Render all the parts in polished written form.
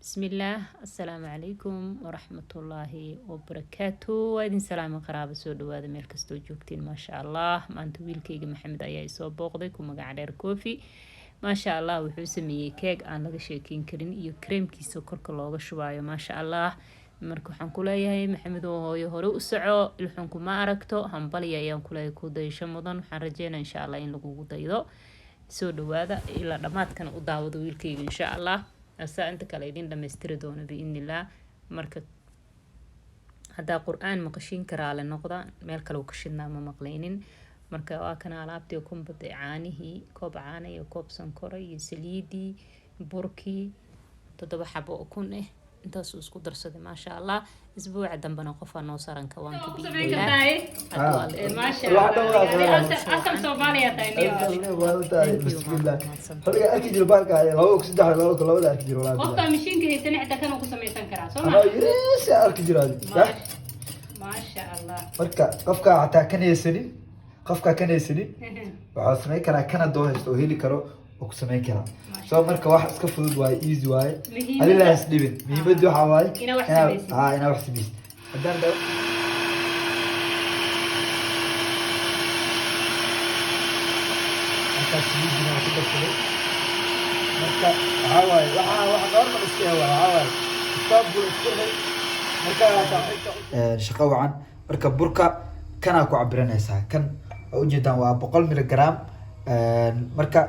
Bismillaah, assalaamu calaykum waraxmatullaahi wabarakaatu. Waa idin salaami, qaraabo, soo dhawaada meel kastoo joogtiin. Maasha Allah, maanta wiilkayga Maxamed ayaa isoo booqday, ku magaca dheer Koofi. Maasha Allah, wuxuu sameeyey keeg aan laga sheekeyn karin iyo kareemkiisa korka looga shubaayo. Maasha Allah. Marka waxaan kuleeyahay, Maxamed oo hooyo, hore u soco, ilxunku ma aragto. Hambalya ayaan kuleeyahay, ku dayasho mudan. Waxaan rajeynaa, insha Allah, in lagugu daydo. Soo dhawaada, ilaa dhammaadkana u daawado wiilkayga, insha Allah. Asaa inta kale idin dhamaystiri doono, biidnillaah. Marka haddaa qur-aan maqashiin karaale noqda, meel kale u ka shidnaa, ma maqlaynin. Marka waa kana alaabtii kumbada: caanihii, koob caana iyo koob sankora iyo saliidii, burkii, 7 xabo ukun ah, intaasuu isku darsaday. Maasha Allah, isbuuca dambena qofaa noo saran kawaanka, biidnillaah. Asal Soomaaliya tahay niyo. Bismillah, xilliga arki jiro baalka 2003, 2002 arki jiro walaa. Qofka mishiinka haysan xitaa kan uu ku samaysan karaa, soo ma? Anoo yariis arki jiro adi. Maasha Allah. Marka qofka xataa kan haysanin, qofka kan haysanin, waxaa samayn karaa kana doo haysto oo heli karo oo ku samayn karaa. So marka wax iska fudud waaye, easy waaye. Muhiimadda- Adila has dhibin, muhiimaddu waxaa waaye Inaa wax samaysid. Haa, inaa wax samaysid. Haddaan markaas saliidina waa ku darsaday. Marka waxaa waaye waxaa wax normal iska ah waaye, waxaa waaye istaabul isku xir. Marka shaqo wacan. Marka burka kanaa ku cabiranaysaa, kan waa ujeedaan, waa 100 miligram. Marka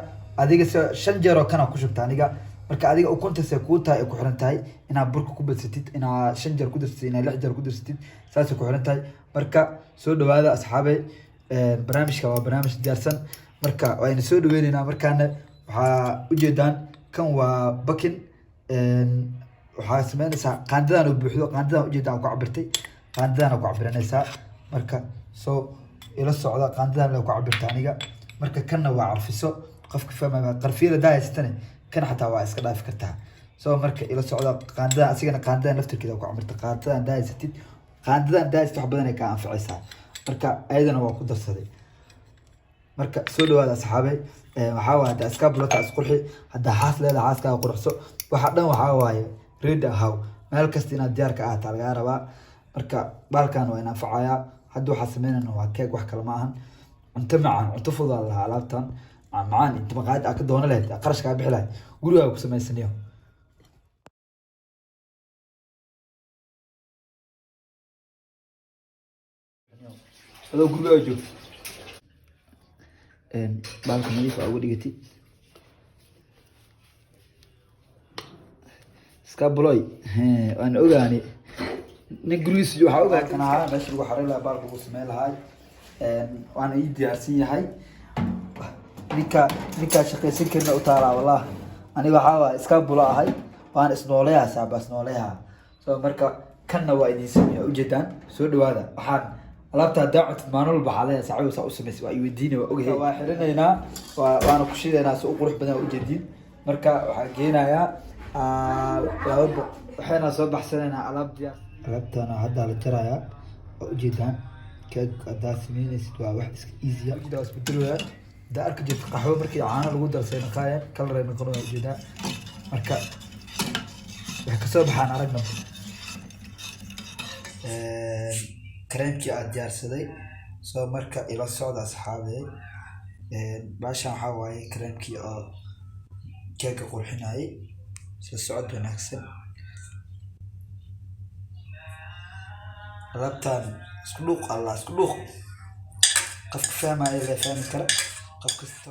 adiga se 5 jeer oo kanaa ku shubta aniga. Marka adiga ukunta se kuu tahay ay ku xiran tahay inaad burka ku badsatid, inaad 5 jeer ku darsatid, inaad 6 jeer ku darsatid, saasay ku xiran tahay. Marka soo dhawaada, asxaabe. Barnaamijka waa barnaamij diyaarsan. Marka wayna soo dhaweyneynaa. Markaana waxaa ujeedaan kan waa baking. Waxaa sameynaysaa qaandadan oo buuxdo, qaandadan ujeeda aan ku cabirtay, qaandadan ku cabiranaysaa. Marka soo ila socda, qaandadan la ku cabirta aniga. Marka kanna waa carfiso, qofka fahmaya qarfiyada hadaa haysatane, kan xataa waa iska dhaafi kartaa. So marka ila socda, qaandadan asigana, qaandadan laftirkeeda ku cabirta. Qaandadan hadaa haysatid, qaandadan hadaa haysatid, wax badan ay kaa anficaysaa. Marka ayadana waa ku darsaday. Marka soo dhawaada, asxaabe. Waxaa waaye haddaa iska bulata isqurxi, haddaa xaas leedahay xaaskaaga quruxso. Waxa dhan waxaa waaye ready ahaw, meel kasta inaad diyaar ka ahaataa lagaa rabaa. Marka baalkan waa in anfacayaa. Hadda waxaa sameynayna waa keeg, wax kale ma ahan. Cunto macaan, cunto fudud aa lahaa. Alaabtan macaan inta maqaayad aa ka doono lahayd, qarash kaa bixi lahayd, gurigaaga ku samaysaniyo. Adoo gurigaaga joogto, baalka nadiif aa uga dhigatid. Iskabuloy waan ogaani, nin gurigiisa waxaa ogaa kan ahaa meesha lagu xareyn lahaa, baalka lagu sameyn lahaa, waana ii diyaarsan yahay. Ninkaa shaqaysan karina u taalaa. Wallah, aniga waxaa waay iskabulo ahay, waan isnooleyaa, saaba isnooleyaa. So marka kanna waa idiin sameeya, ujeedaan. Soo dhawaada. Waxaan alaabta haddaa cuntid, maalin walba waxaa leeyahay, "Saacadu saa u samaysay?" Waa iweydiinay, waa ogahay. Waa xirinaynaa, waana ku shidaynaa si u qurux badan, waa ujeediin. Marka waxaa geenayaa 200, waxayna soo baxsanaynaa alaab diyaar. Alaabtana haddaa la jarayaa, waa ujeedaan. Keeg haddaa sameynaysid waa wax iska easy ah. Ujeedaa, waa isbedelaya. Haddaa arki jirto qaxwo markii caano lagu darsay naqaayeen, kalar ay noqon, waa ujeedaa. Marka waxay kasoo baxaan aragna. Kareemkii aad diyaarsaday. So marka ila socda, asxaabe. Baashan waxaa waaye kareemkii oo keega qurxinayay. Soo socod wanaagsan. Alaabtan isku dhuuq, Allah, isku dhuuq. Qofka fahmaya la fahmi kara, qof kasta.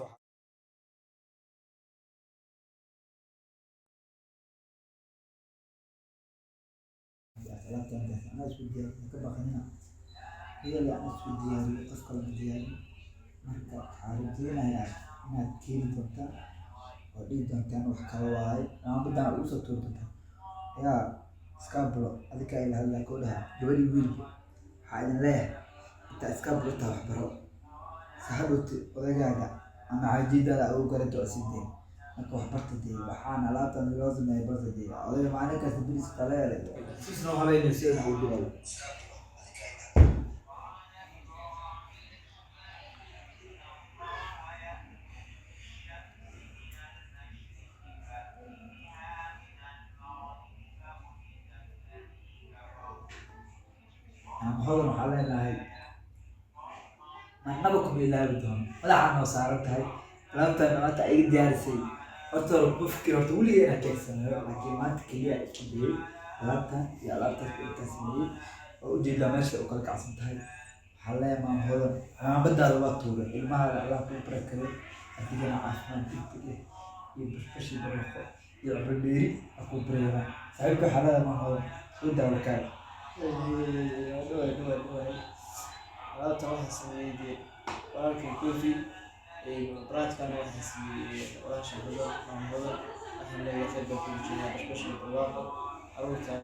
Alaabtan anaa isku diyaariyo, ka baqanina. Iyada aan isku diyaariyo, qof kale ma diyaarin. Marka waxaa rajeynayaa inaad keeni doontaan oo dhihi doontaan wax kale waaye, ama ugu soo tuuri doontaan. Yaa iskaabulo, adika ila hadlaa koo dhaha, gabadhii wiilka waxaa idin leeyahay, intaa iskaabulo taa waxbaro, si hadhowti odagaaga ama xaajidaada ugu gara docsidee. Marka waxbarta dee, waxaan alaabtan loo sameeyay barta dee. Odayga maalin kasta bilis kaleele sisnoo habeynay si ay ugu dhibayo. Hodan waxaa leenahay marnaba kuma ilaawi doono, madaxaa noo saaran tahay. Alaabtan maanta iga diyaarisay, horta hore kuma fikir horta weligay inaan keeg sameeyo, laakiin maanta keliya isku dayay alaabtan iyo alaabtaas intaan sameeyey oo ujeedaa meesha u kala kacsan tahay. Waxaa leeyahay Maama Hodan, cimaamadaada waa tuuray, ilmahaada Allah kuu barakayo, adigana caafimaad degdeg ah iyo bashbash iyo barwaaqo iyo cumri dheeri ha kuu baryayaan. Saaxiibka waxaa leedahay Maama Hodan, soo daawo kaaga. Dhawaay, dhawaay, dhawaay. Alaabtan waxaa sameeyey dee walaalkay Kofi, baraadkana waxaa siiyey walaasha Hodan, Maama Hodan. Waxaan leeyahay khayr baa kugu jiraa, bashbash iyo barwaaqo, caruurta.